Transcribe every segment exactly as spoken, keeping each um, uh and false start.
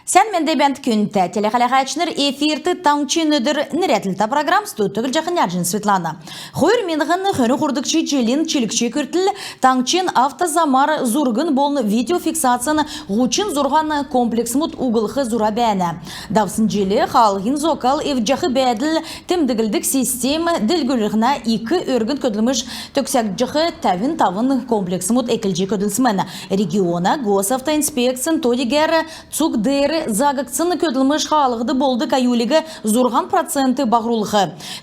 Сән менд бәәнт, күндтә телехәләһәчнр! Эфирт «Таңһчин өдр» нерәдлһтә программ. Студьд Түглҗәхнә Җин Светлана. Хойр миңһн хөрн хойрдгч җилин чилгч күртл таңһчин автозамар зургин болн видеофиксацин һучн зурһан комплексмуд углх зура бәәнә. Давсн җил хаалһин зокал эвдҗәх бәәдл темдглдг систем делгрүллһнә ик өргн көдлмш төгсәгдҗәх тәвн тавн комплексмуд эклҗ көдлсмн. Региона госавтоинспекцин то-дигәр цуг деер заагдсн көдлмш хаалһд болдг аюлиг зурһан процент баһрулх,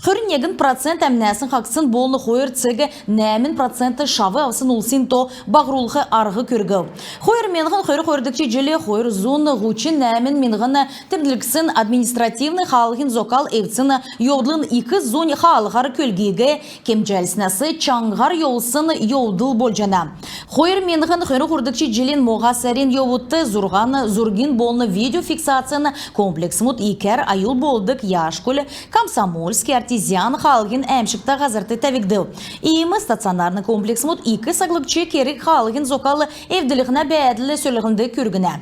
хөрн негн процент әмнәсн хаһцсн болн хойр цег нәәмн процент шав авсн улсин то баһрулх арһ күргв. Хойр миңһн хөрн хойрдгч җил хойр зун һучн нәәмн миңһн темдглгдсн административн хаалһин зокал эвдсн йовдлын ик зунь хаалһар көлгиг кемҗәлснәс чаңһар йовсн йовдл болҗана. Хойр миңһн хөрн хойрдгч җилин моһа сарин йовудт зурһан зургин болн видеофиксацин комплексмуд икәр аюл болдг Яшкуль, Комсомольский, Артезиан хаалһин әәмшгтә һазрт тәвгдв. Иим стационарн комплексмуд ик саглгч керг хаалһин зокал эвдлһнә бәәдл сөрлһнд күргнә.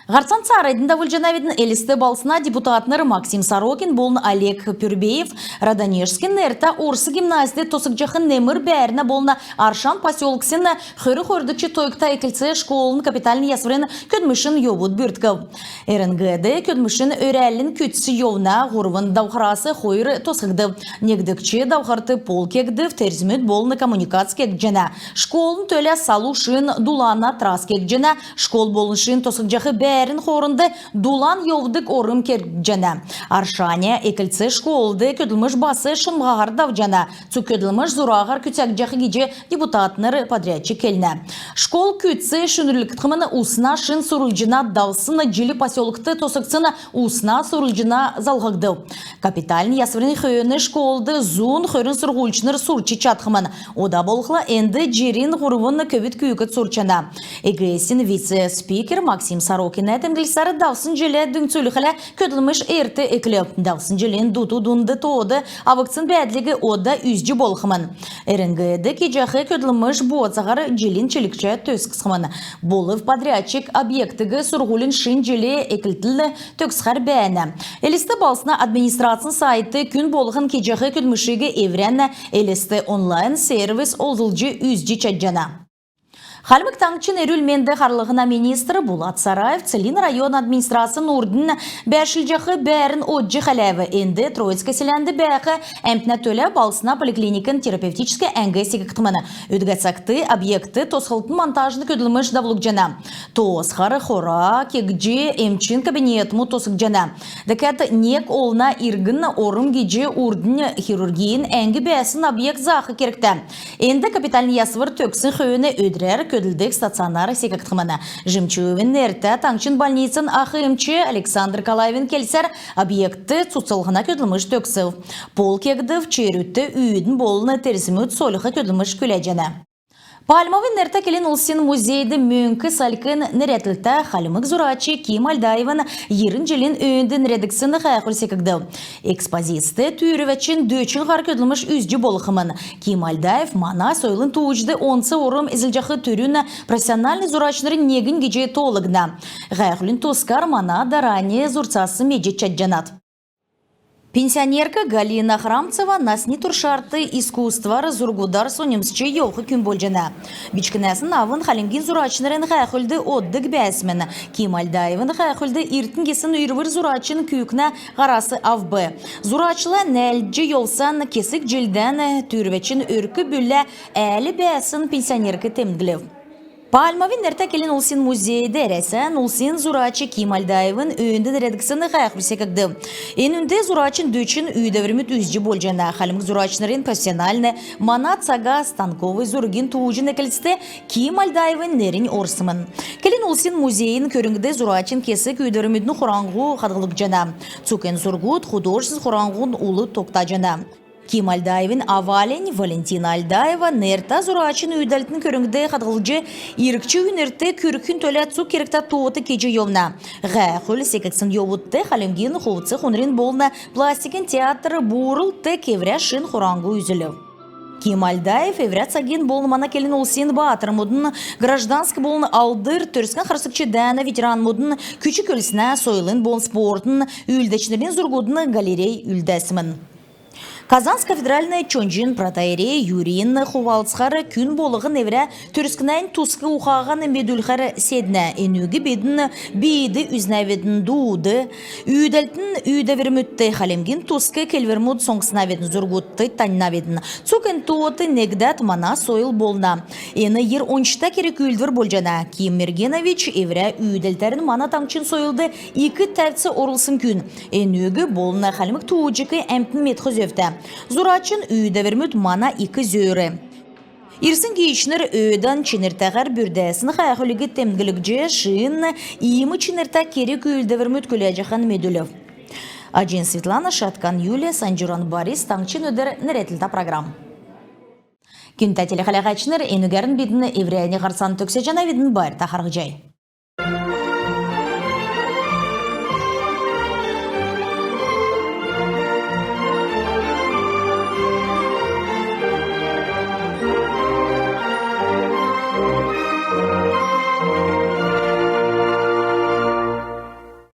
Һарцан цааранднь давулҗанавидн. Элст балһсна депутатнр Максим Сорокин болн Олег Пюрбеев Радонежскин нертә орс гимназьд тосхгдҗах немр бәәрнә болн Аршан поселксин хөрн хойрдгч тойгта эклц школын капитальн ясврин көдлмшин йовуд бүрткв. Эрңгд көдлмшин өрәлнь күцц йовна. Һурвн давхрас хойр тосхгдв. Негдгч давхрт пол кегдв, терзмүд болн коммуникац кегдҗәнә. Школын төлә салу шин дулана трасс кегдҗәнә. Школ болн шин тосхгдҗах бәәрн хоорнд дулан йовдг орм кегдҗәнә. Аршаня эклц школд көдлмш бас шунмһаһар давҗана. Цуг көдлмш зураһар күцәгдҗәх гиҗ депутатнр подрядчик келнә. Школ күцц шинрүлгдхмн. Усна шин сурулҗна давсн җил поселкт тосхгдсн усна сурулҗна залһгдв. Капитальн ясврин хөөн школд зун хөрн сурһульчнр сурч чадхмн. Ода болхла энд җирн һурвн көвүд күүкд сурчана. ЭГС-ин вице-спикер Максим Сорокина темдглсәр, давсн җиллә дүңцүлхлә көдлмш эрт эклв. Давсн җилин дуту-дунд тоод авгдсн бәәдлиг ода үзҗ болхмн. Эрңгд кеҗәх көдлмш бооцаһар җилин чилгчә төгсхмн. Болв подрядчик объектиг сурһулин шин җилин эклтл төгсхәр бәәнә. Элст балһсна администрацин сайтд күн болһн кеҗәх көдлмшиг эврән Элст онлайн-сервис олзлҗ үзҗ чадҗана. Хальмг Таңһчин эрүл-менд харлһна министр Булат Сараев Целинн района администрацин урднь бәәршлҗәх бәәрн одҗ хәләв. Энд Троицк селәнд бәәх әмтнә төлә балһсна поликлиникин терапевтическ әңг секгдхмн. Өдгә цагт объектд тосхлтын-монтажн көдлмш давулгдҗана. Тоосхар хора кегдҗ, эмчин кабинетмүд тосхгдҗана. Дәкәд нег олна иргн орм гиҗ урднь хирургин әңг бәәсн объект заах кергтә. Энд капитальн ясвр төгссн хөөн өдрәр көдлдг стационар секгдхмн. Жемчуевин нертә таңһчин больницин ах эмч Александр Калаевин келсәр, объектд цуцлһна көдлмш төгсв. Пол кегдв, черүдт үүдн болн терзмүд сольх көдлмш күләҗәнә. Пальмовин нертә келн улсин музейд «Мөңк салькн» нерәдлһтә хальмг зурач Ким Альдаевин йирн җилин өөнд нерәдгдсн һәәхүл секгдв. Экспозицд түүрвәчин дөчн һар көдлмш үзҗ болхмн. Ким Альдаев мана сойлын тууҗд онц орм эзлҗәх түрүн профессиональн зурачнрин негнь гиҗ тоолгдна. Һәәхүлин тускар мана дарани зурцас медҗ чадҗанат. Пенсионерк Галина Храмцева насни туршарт искусствар, зургудар соньмсч йовх күн болҗана. Бичкнәсн авн Хальмгин зурачнрин һәәхүлд оддг бәәсмн. Ким Альдаевин һәәхүлд иртн гисн үрвр зурачин күүкнә һарас авв. Зурачла нәәлдҗ йовсан кесг җилдән түүрвәчин өрк-бүллә әәл бәәсн пенсионерк темдглв. Пальмовин нертә келн улсин музейд Әрәсән улсин зурач Ким Альдаевин өөнд нерәдгдсн һәәхүл секгдв. Энүнд зурачин дөчн үүдәврмүд үзҗ болҗана. Хальмг зурачнрин профессиональн «Мана цага» станковый зургин тууҗин эклцд Ким Альдаевин нернь орсмн. Келн улсин музейин көрңгд зурачин кесг үүдәврмүдин хураңһу хадһлгдҗана. Цуг эн зургуд художественн хураңһун ул тогтаҗана. Ким Альдаевин авальнь Валентина Альдаева нертә зурачин үүдәлтин көрңгд хадһлҗ, иргч үйнрт күргхин төлә цуг кергтә тоот кеҗ йовна. Һәәхүл секгдсн йовудт Хальмгин хувц-хунрин болн пластикин театр «Буурл» тер кеврә шин хураңһу үзүлв. Ким Альдаев эврә цагин болн мана келн улсин баатрмудын, гражданск болн Алдр Төрскән харсгч дәәнә ветеранмудын, күч-көлснә, сойлын болн спортын үүлдәчнрин зургудын галерей үлдәсмн. Казанск кафедральн чонҗин протоиерей Юрийин хувалцхар күн болһн эврә төрскнәннь туск ухаһан медүлхәр седнә. Энүг бидн бийд үзнәвидн, дууд, үүдәлтин үүдәврмүдт, хальмгин туск келврмүд соңснавидн, зургудт таньнавидн. Цуг эн тоот негдәд мана сойл болна. Эн йир ончта керг-үүлдвр болҗана. Ким Мергенович эврә үүдәлтәрн мана таңһчин сойлд ик тәвц орулсн күн. Энүг болн хальмг тууҗиг әмтн медх зөвтә. Зурачин үүдәврмүд мана ик зөөр. Ирсн гиичнр өөдән чинртәһәр бүрдәсн һәәхүлиг темдглҗ, шин иим чинртә керг-үүлдврмүд күләҗәхән медүлв. Аҗин Светлана, Шаткан Юлия, Санҗуран Борис, «Таңһчин өдр» нерәдлтә программ. Күндтә телехәләһәчнр, энүгәрн бидн эврәннь һарцан төгсәҗәнәвидн. Байрта харһцхай.